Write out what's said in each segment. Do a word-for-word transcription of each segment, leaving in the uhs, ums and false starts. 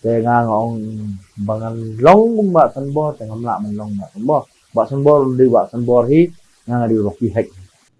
Te nga nga ong ba ngan long kum Bah Sanbor, te ngam lah ban long Bah Sanbor. Bah Sanbor, dei Bah Sanbor hi, nga nga dei Rocky Hek.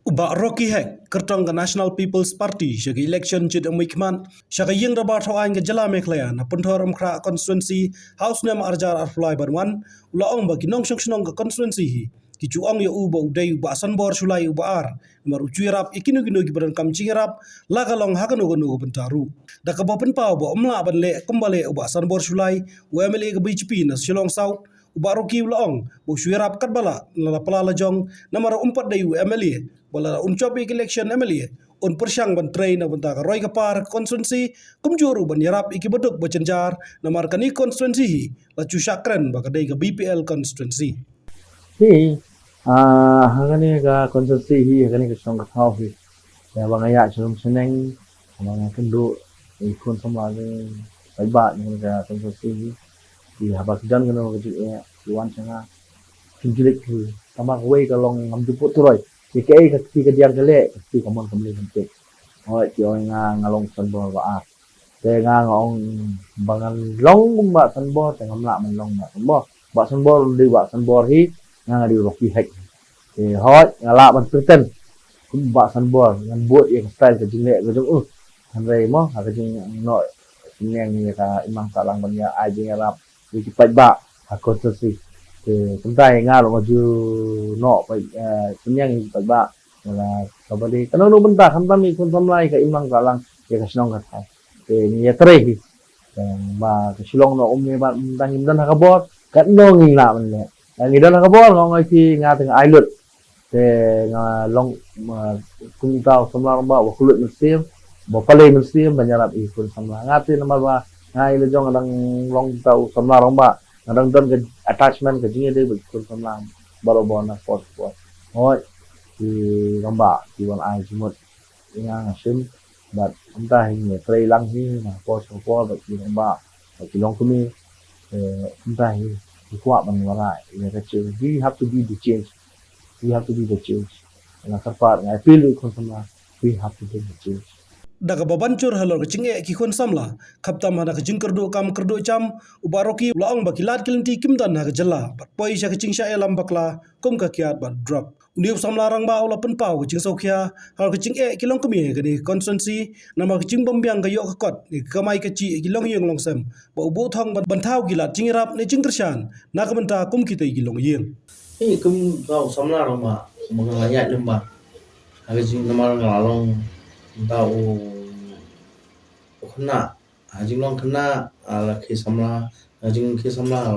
U Bah Rocky Hek, kyrtong ka National People's Party sha ka election jingmih khmat sha ka ïing dorbar thaw aiñ ka jylla Meghalaya na Pynthorumkhrah constituency ha u snem arhajar arphew lai ban wan, u la ong ba ki nongshong shnong ka constituency hi ki ju ong ïa u ba u dei u Bah Sanbor Shullai uba ar, namar u ju ïarap ïa kino kino kiba donkam jingïarap, la ka long ha kano kano ka bynta ruh. Da kaba pynpaw ba um lah ban leh kumba leh u Bah Sanbor Shullai, u M L A ka B J P na Shillong South, u Bah Rocky u la ong ba u shu ïarap katba lah, la la pla la jong, namar um pat dei u M L A, ba lada un jop ïa ka election M L A, un pyrshang ban trei na bynta ka roi ka par ka constituency, kumjuh ruh ban ïarap ïa kiba duk ba jynjar, namar kane ka constituency hi la ju shah kren ba ka dei ka B P L constituency. Hi, ah, ha kane ka constituency hi, ha kane ka shnong ka thaw hi, ïa ba nga ïaid sha rum sha neng, ba nga kynduh ïa ki khun samla jong ngi paidbah jong kane ka constituency hi. Ki haba ki don kano ka jingeh, ki wan sha nga, kim ju leit kyrwi. Tangba kawei ka long ngam ju put turoi. Te kaei ka kti ka diang ka leh, ka kti ka mon kam leh kam peit. Hooid, ki ong ïa nga, nga long Sanbor ba ar. Te nga nga ong ba ngan long kum Bah Sanbor, te ngam lah ban long Bah Sanbor. Bah Sanbor, dei Bah Sanbor hi, nga nga dei Rocky Hek. Te hooid, nga lah ban pretend kum Bah Sanbor, ngan bud ïa ka style ka jingleh ka jong u. Hynrei mo, ha ka jingnoh synñiang ïa ka imlang sahlang ban ïa ai jingïarap ïa ki paidbah ha constituency. Te kumta hi nga ruh nga ju noh pat, eh, synñiang ïa ki paidbah. Ïa la kaba dei kano kano bynta, khamtam ïa ki khun samla, ïa ka imlang sahlang, ïa ka shnong ka thaw. Te ngi ïatrei hi. Te ba ka Shillong noh um ne ba mynta ngim don ha ka bor, katno ngin lah ban leh. Ngi don ha ka bor, nga ong ïa phi, nga te nga ai lut. Te nga long, ma, kumta u samla rangbah ba kyllut mynsiem, ba pale mynsiem ban ïarap ïa ki khun samla. Nga te namar ba nga ïa la jong nga dang long kumta u samla rangbah, nga dang don ka attachment, ka jingïadei bad ki khun samla baroh ba na por por. Hooid, ki rangbah ki wan ai jingmut ïa nga, nga shim. Bad kumta hi ngi trei lang hi na por sha por bad ki rangbah bad ki longkmie. Eh, kumta hi ngi kwah ban wanrah ïa ka change. We have to be the change. We have to be the change. Nga kyrpad, nga appeal ïa ki khun samla, we have to be the change. Da kaba ban jur halor ka jingeh ki khun samla, khamtam ha ka jingkyrduh kam kyrduh jam, u Bah Rocky u la ong ba ki lad ki lynti kim don ha ka jylla bad poi sha ka jingshah ïalam bakla kum ka kiad bad drug. Une u samla rangbah u la pynpaw ka jingsngewkhia halor ka jingeh ki longkmie ha kane ka constituency, namar ka jingbymbiang ka ïoh ka kot ne ka kamai kajih ïa ki longïing longsem, ba u buh thong ban, ban thaw ki lad jingïarap ne jingkyrshan na ka bynta kum kitei ki longïing. Hi, kumta u samla rangbah ba nga la ïaid lyngba ha ka jing, namar nga la long kumta u, u khynnah. Ha jinglong khynnah, ah, la khie samla, ha jingkhie samla,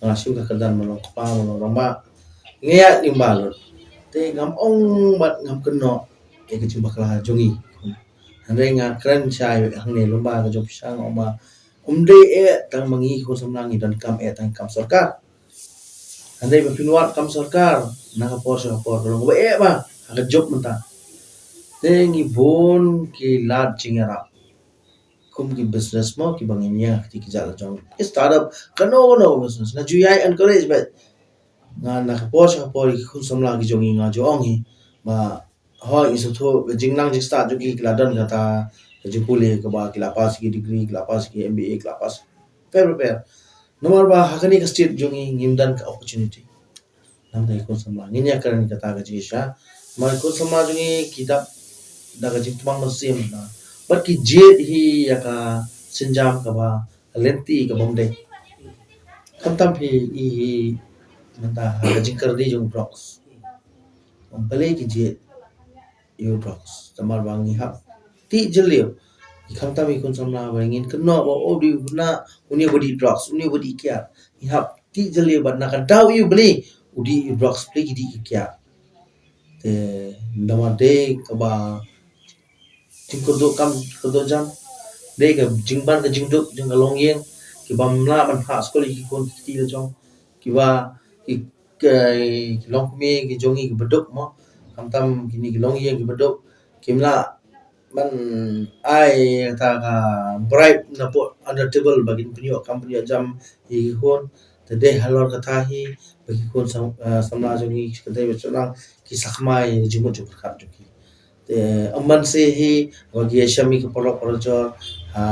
la shim ka kyrdan ban long kpa, ban long rangbah. Nga ïaid lyngba lut. Te ngam ong bad ngam kynnoh ïa ka jingbakla jong ngi. Hynrei nga kren shai hangne lyngba ka jong phi sha, nga ong ba um dei eh tang ma ngi ki khun samla ngi donkam eh tang kam sorkar. Hynrei ba phin wad kam sorkar, na ka por sha ka por ka long kaba eh ba ha ka juk mynta. Te ngi bun ki lad jingïarap kum ki business mo, kiba ngin ïa kti ki jait la jong, ki startup, kano kano business. Nga ju ïai encourage bad nga na ka por sha ka por ki khun samla ki jong ngi nga ju ong hi ba hooid, ngi sngewthuh ka jingnang jingstad jong ki, ki la don kata ka jingpule kaba ki la pass ki degree, ki la pass ki M B A, ki la pass fair fair. Namar ba ha kane ka state jong ngi ngim don ka opportunity. Namar ki khun samla, ngin ïa kren kata ka jingshisha. Namar ki khun samla jong ngi ki dap da ka jingtbang mynsiem na, bad ki jied hi ïa ka sienjam kaba lynti kaba ym dei. Khamtam phi i hi mynta ha ka jingkyrdi jong drugs. Ym, balei ki jied ïa u drugs? Namar ba ngi hap tih jylliew. Khamtam i khun samla ba ngin kynnoh ba u dih u na, une ba dih drugs, une ba dih kiad. Ngi hap tih jylliew bad na ka daw ïa u, balei u dih ïa u drugs, balei ki dih ki kiad. Te namar dei kaba jingkyrduh kam kyrduh jam, dei ka jingban ka jingduk jong ka longïing, kiba ym lah ban phah skul ïa ki khun ki kti la jong, kiba ki, ki, ki longkmie ki jong ngi kiba duk mo, khamtam kine ki longïing kiba duk, kim lah ban ai kata ka bribe na pdeng under table ba kin pynïoh kam pynïoh jam ïa ki khun. Te dei halor kata hi ba ki khun sam, eh, samla jong ngi ki dei ba shu nang ki sakma ïa ka jingmut jingpyrkhat jong ki. Te ym ban seh hi ba ki ïashem ïa ka paralok parajor ha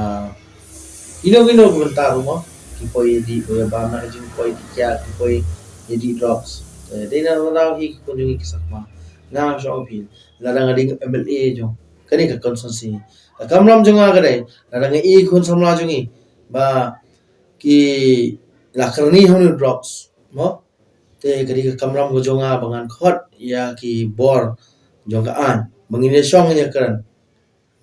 Ino ino ki bynta ruh mo, ki poi ïa dih, poi ïa bam na ka jingpoi ki kiad, ki poi ïa dih drugs. Te dei na daw hi ki khun jong ngi ki sakma. Nga shong appeal, lada nga dei M L A jong kane ka constituency, ka kamram jong nga ka dei, lada nga i khun samla jong ngi ba ki la kyrni ha une u drugs mo, te ka dei ka kamram ka jong nga ba ngan khot ïa ki bor jong ka aiñ ba ngin ïa shong ïa kren.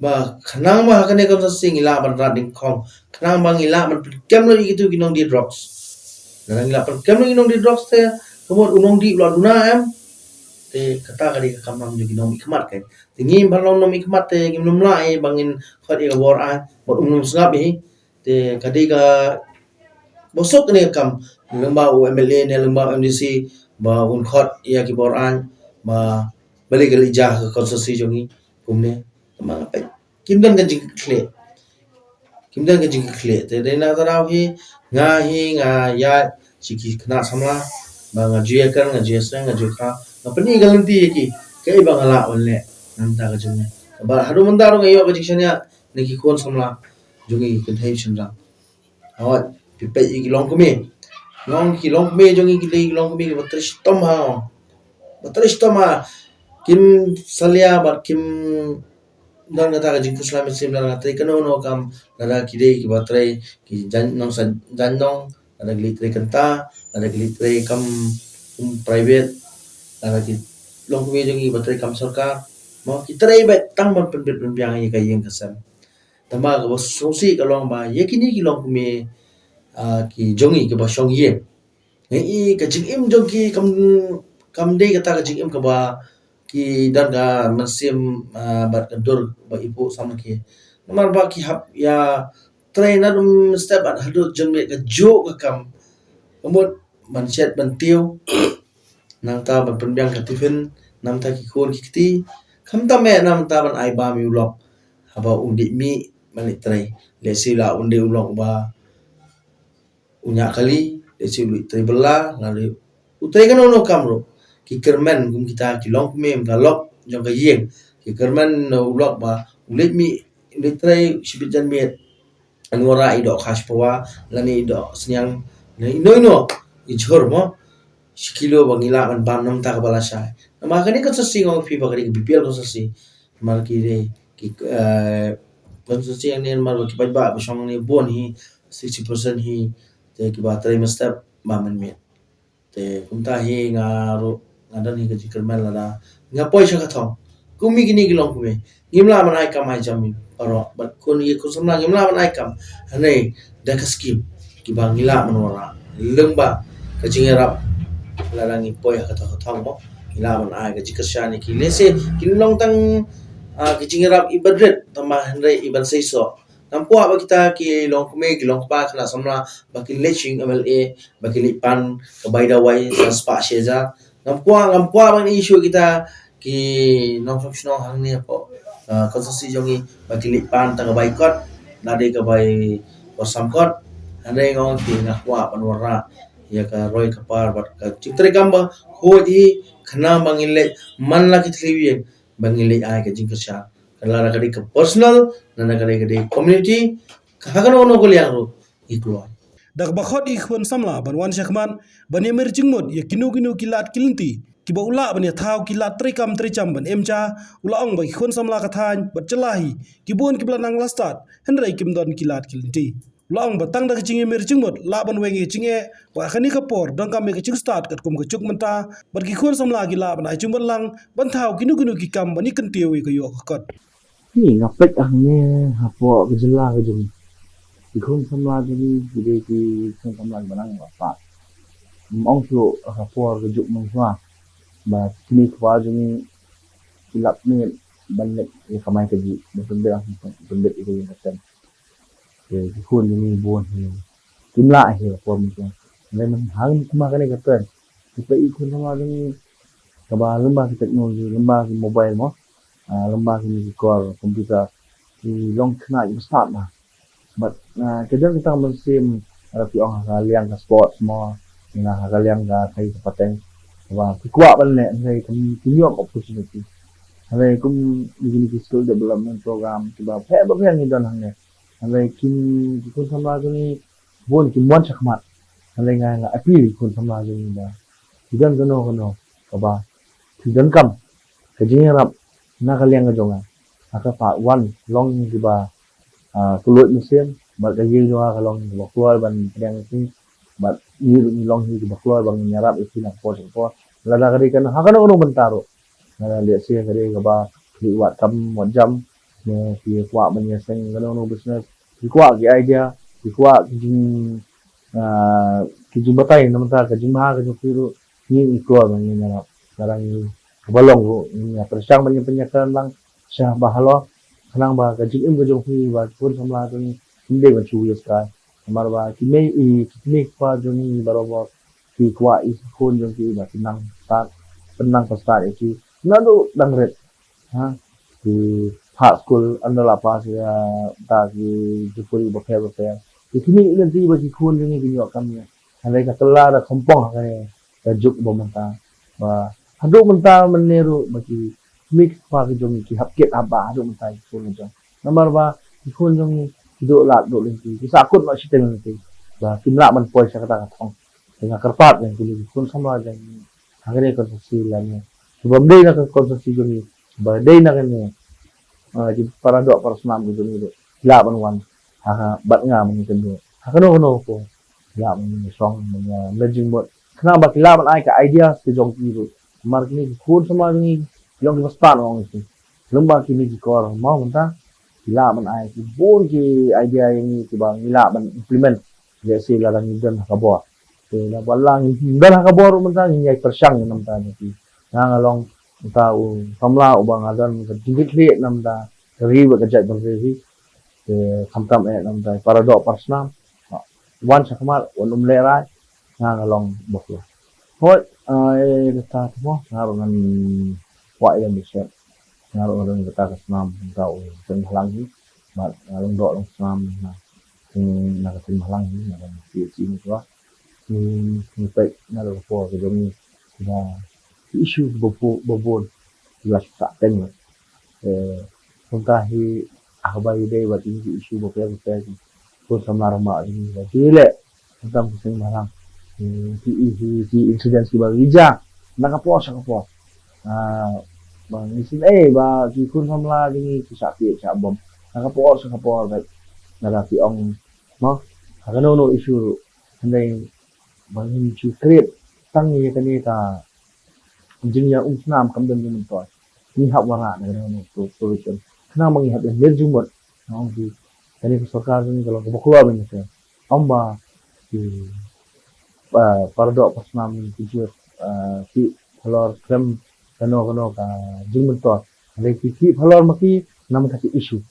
Ba khnang ba ha kane ka constituency ngi lah ban rat dyngkhong, khnang ba ngi lah ban pynkem lut ïa kitu ki nongdie drugs. Lada ngi lah pynkem lut ïa ki nongdie drugs te ka mut u nongdie u la duna em. Te kata ka dei ka kamram jong ki nongmihkhmat. Ka te ngim ban long nongmihkhmat te ngim nym lah ïa ba ngin khot ïa ka bor aiñ, mut um nym sngap ïa hi. Te ka dei ka bosok kane ka kam lyngba u M L A ne lyngba u M D C ba un khot ïa ki bor aiñ ba balei ka leit jia ha ka constituency jong ngi kumne. Tangba nga peit kim don ka jingkitkhlieh, kim don ka jingkitkhlieh. Te dei na kata daw hi nga hi nga ïaid sha ki khynnah samla ba nga ju ïakren, nga ju ïaseng, nga ju kha, nga pyni ka lynti ïa ki kaei ba nga lah ban leh na ka bynta ka jong ngi. Ba haduh mynta ruh nga ïoh ka jingshaniah na ki khun samla jong ngi ki kynthei shynrang. Hooid, phi peit ïa ki longkmie. Nga ong ki longkmie jong ngi ki dei ki longkmie kiba trei shitom ha, nga ong. Ba trei shitom ha. Kim salia bad kim don kata ka jingkhuslai mynsiem lada nga trei kano kano ka kam, lada ki dei kiba trei ki jaiñ nong sa jaiñ nong, lada ki leit trei kynta, lada ki leit trei kam kum private, lada ki longkmie jong ngi ba trei kam sorkar. Mo ki trei beit tang ban pynbit pynbiang ïa ka ïing ka sem. Tangba kaba sngewsih ka long ba ïa kine ki longkmie, ah, ki jong ngi kiba shong ïing, ngi i ka jingim jong ki kam, kam dei kata ka jingim kaba ki don ka mynsiem, ah, bad ka dur ba ipuh sam ki. Namar ba ki hap ïa trei naduh mynstep bad haduh janmiet kajuh ka kam. Ka mut ban shet ban tiew, nangta ban pynbiang ka tiffin na bynta ki khun ki kti, khamtam eh na bynta ban ai bam ïa u lok haba un dei mih ban leit trei. Lehse la un dei u lok ba u ñiah kali, lehse u leit trei bylla, lane u trei kano kano ka kam ruh. Ki kyrmen kum kita ki longkmie, ka lok jong ka ïing, ki kyrmen na u lok ba u leit mih, u leit trei shibit janmiet. Yn wanrah i doh khash pawa lane i doh sniang, ne ino ino i jhur mo, shi kilo ba ngi lah ban bam na bynta kaba lashai. Namar kane ka constituency, nga ong ïa phi ba ka dei ka B P L constituency. Namar ki dei ki, eh, constituency hangne namar ba ki paidbah ba shong hangne bun hi, sixty percent hi, te kiba trei mynstep bam mynmiet. Te kumta hi nga ruh nga don hi ka jingkyrmen lada nga poi sha ka thong kum ïa kine ki longkmie, ngim lah ban ai kam ai jam ïa baroh, bad khun ïa khun samla ngim lah ban ai kam. Hangne da ka skim kiba ngi lah ban wanrah lyngba ka jingïarap, lada ngi poi ha kata ka thong mo, ngi lah ban ai ka jingkyrshan ïa ki. Lehse kin long tang, ah, ka jingïarap iba rit, tangba hynrei iban seisoh. Ngam kwah ba kita ki longkmie, ki longkpa, khynnah samla ba kin leit sha ïing M L A, ba kin leit pan ka bai dawai san spah shi hajar. Ngam kwah, ngam kwah ban issue kita ki nongshong shnong hangne hapoh, ah, constituency jong ngi ba kin leit pan tang ka bai kot, lane ka bai kot sam kot. Hynrei nga ong ïa phi, nga kwah ban wanrah ïa ka roi ka par bad ka jingtrei kam ba khuid hi, khnang ba ngin leit man la ki thliew ïing, ba ngin leit ai ka jingkyrshan. Ka lada ka dei ka personal, lada ka dei ka dei community, ka ha kano kano ka liang ruh ngi kloi. Da kaba khot ïa ki khun samla ban wan shakhmat ban ïamir jingmut ïa kino kino ki lad ki lynti kiba u lah ban ïathaw ki lad treikam treijam ban im sha, u la ong ba ki khun samla ka thaiñ bad jylla hi ki bun kiba la nang la stad, hynrei kim don ki lad ki lynti. U la ong ba tang da ka jingïamir jingmut lah ban weng ïa ka jingeh, ba ha kane ka por donkam ïa ka jingstad katkum ka juk mynta, bad ki khun samla ki lah ban ai jingbalang ban thaw kino kino ki kam ban ïakyntiew ïa ka ïoh ka kot. Ni nga peit hangne hapoh ka jylla ka jong ngi, ki khun samla jong ngi ki dei ki khun samla kiba nang la stad. Ym ong shuh ha ka por ka juk mynshuwa ba kine ki para jong ngi ki lap miet ban leit ïa kamai kajih, ban pynbeit, ban pynbeit ïa ka ïing ka sem. Te ki khun jong ngi bun hi kim lah hi ka por mynta. Hynrei mynhynnin kumba kane ka trend, ki peit ki khun samla jong ngi kaba lyngba ki technology, lyngba ki mobile mo, ah, lyngba kine ki kor computer, ki long khynnah kiba stad bha. Bad, ah, ki don kita ki mynsiem, lada phi ong ha ka liang ka sports mo, ne ha ka liang ka kaei ka pateng, ba ki kwah ban leh, hynrei kim, kim ïoh opportunity. Hynrei kum kine ki skill development program kiba pher ba pher ngi don hangne, Hynrei ki khun samla jong ngi bun ki mon shakhmat. Hynrei nga nga appeal ki khun samla jong ngi ba ki don kano kano kaba ki donkam ka jingïarap na ka liang ka jong nga. Ha ka part one long kiba, ah, ka lut mynsiem, bad ka ïing jong nga ka long kaba kloi ban pdiang ïa ki, bad ngi ruh ngi long hi kiba kloi ban ïarap ïa ki na ka por sha ka por. Lada ka dei kano ha kano kano bynta ruh. Lada lehse ka dei kaba ki wad kam wad jam, ne ki kwah ban ïaseng kano kano business, ki kwah ki idea, ki kwah ki jing, ah, ki jingbatai na bynta ka jingma ka jong ki ruh, ngi ngi kloi ban ïarap. Lada ngi kaba long ruh ngi ïa pyrshang ban ïa pynïakren lang sha ba halor, khnang ba ka jingim ka jong ki, ba ki khun samla jong ngi kim dei ban shu ïa skai. Namar ba ki mei i ki kmie ki kpa jong ngi baroh ki kwah i ki khun jong ki ba ki nang stad, pynnang ka stad ïa ki naduh dang rit. Ha, ki phah skul ynda la pass ïa ta ki jingpuri bapher bapher. Ki kmie i lynti ba ki khun jong ngi ki ïoh kam ïa. Hynrei ka kylla da kongpong ha kane ka juk ba mynta. Ba haduh mynta mynne ruh ba ki kmie ki kpa ki jong ngi ki hap kit hap bah haduh mynta ki khun jong. Namar ba ki khun jong ngi ki duh lad duh lynti, ki sahkut noh shiteng lynti. Ba kim lah ban poi sha kata ka thong. Te nga kyrpad ïa kine ki khun samla jong ngi ha kane ka constituency lane kiba ym dei na ka constituency jong ngi, ba dei na kane, ah, ki para doh para snam ki jong ngi ruh ki lah ban wan ha, ha, bad nga ban ïakynduh ha kano kano ka por, ki lah ban ïashong ban ïa, ban ïa jingmut, khnang ba ki lah ban ai ka ideas ki jong ki ruh. Namar kine ki khun samla jong ngi ki long kiba stad, ong ki, lymda kine ki kor mo mynta ki lah ban ai ki bun ki idea ïa ngi kiba ngi lah ban implement. Lehse lada ngi don ha ka bor. Te lada ngim don ha ka bor ruh mynta ngin ïai pyrshang na bynta jong ki. Nga nga long mynta u samla uba nga don ka jingkitkhlieh na bynta ka ri bad ka jaitbynriew hi. Te khamtam eh na bynta para doh para snam. Wan shakhmat, wan ym lehraij, nga nga long bakla. Hooid, ah, eh, kata tu mo, nga ruh ngan kwah ïa ka bishop. Nga ruh nga don kata ka snam, kata u seng bhalang hi. Bad nga long doh long snam na, na ka seng bhalang hi, na ka C H C ni tu. Ngi, ngi peit na ka por ka jong ngi, na ki issue ba bu-, ba bun ki la sah teng. Eh, kumta hi, ah, ba ïadei bad kine ki issue bapher bapher ki khun samla rangbah jong ngi ba ki leh. Kumta ki seng bhalang. Hmm, ki, ki, ki incident kiba ki jia na ka por sha ka por. Ah, ba ngi sngew eh ba ki khun samla jong ngi ki shah pied shah bom na ka por sha ka por, bad lada ki ong mo ha kano kano issue ruh, hynrei ba ngin shu create tang ïa kane ka jingïaumsnam kam don jingmyntoi. Ngi hap wanrah na kane ka provision khnang ba ngi hap ïa mir jingmut. Nga ong ki, kane ka sorkar jong ngi ka long kaba kloi ban ïaseng. Ym ba ki, ah, para doh para snam ki ju, ah, ki halor khlem kano kano ka jingmyntoi. Hynrei ki ki halor ma ki nam ka ki issue.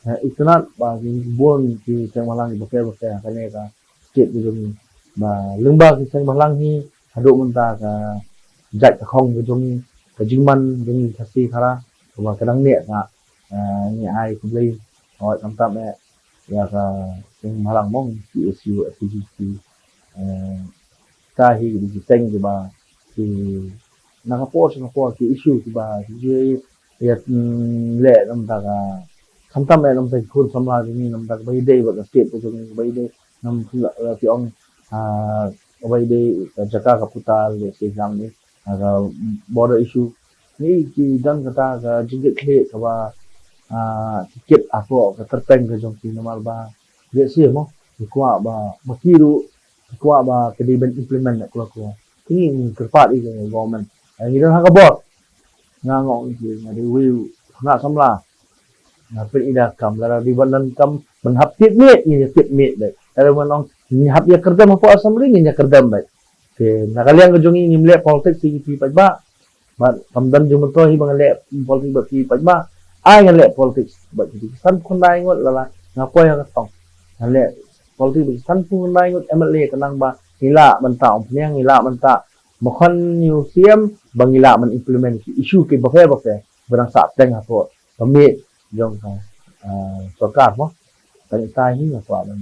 Eh, itynnad ba ki bun ki seng bhalang ki bapher bapher ha kane ka state ka jong ngi. Ba lyngba ki seng bhalang hi haduh mynta ka jait ka khong ka jong ngi, ka jingman jong ngi Khasi Khara kaba ka dang neh ka, eh, ngi ai khublei, hooid, khamtam eh ïa ka seng bhalang mo, C S U, S C G C, eh, ka hi ki seng kiba ki na ka por sha ka por ki issue kiba ki ju ïa, mm, leh na bynta ka, khamtam eh na bynta ki khun samla jong ngi, na bynta kaba ïadei bad ka state ka jong ngi, kaba ïadei na bynta, eh, ki ong, ah, kaba ïadei ka jaka ka puta, lehse jam ni, ah, ka border issue. Ngi ki don kata ka jingkitkhlieh kaba, ah, ki kit hapoh ka tyrpeng ka jong ki, namar ba lehse mo ki kwah ba, ba ki ruh ki kwah ba ka dei ban implement na kloi kloi. Te ngi kyrpad ïa ka government. Ngi don ha ka bor. Nga ong ïa ki, nga dei uwei u khynnah samla. Nga pynïada kam, lada dei ban don kam ban hap tied miet, ngin ïa tied miet beit. Lada ban ong ngin hap ïa kyrdem hapoh assembly, ngin ïa kyrdem beit. Te na ka liang ka jong ngi ngim leh politics ïa ki paidbah. Bad kam don jingmyntoi hi ba ngan leh politics bad ki paidbah. Ai ngan leh politics bad ki san phew khyndai ngut, lada nga poi ha ka thong, ngan leh politics bad ki san phew khyndai ngut M L A, khnang ba ngi lah ban tah umphniang, ngi lah ban tah makhon ïa u C M, ba ngi lah ban implement ki issue ki bapher bapher ba dang sah teng hapoh ka miet jong ka, ah, sorkar mo. Tang ita hi nga kwah ban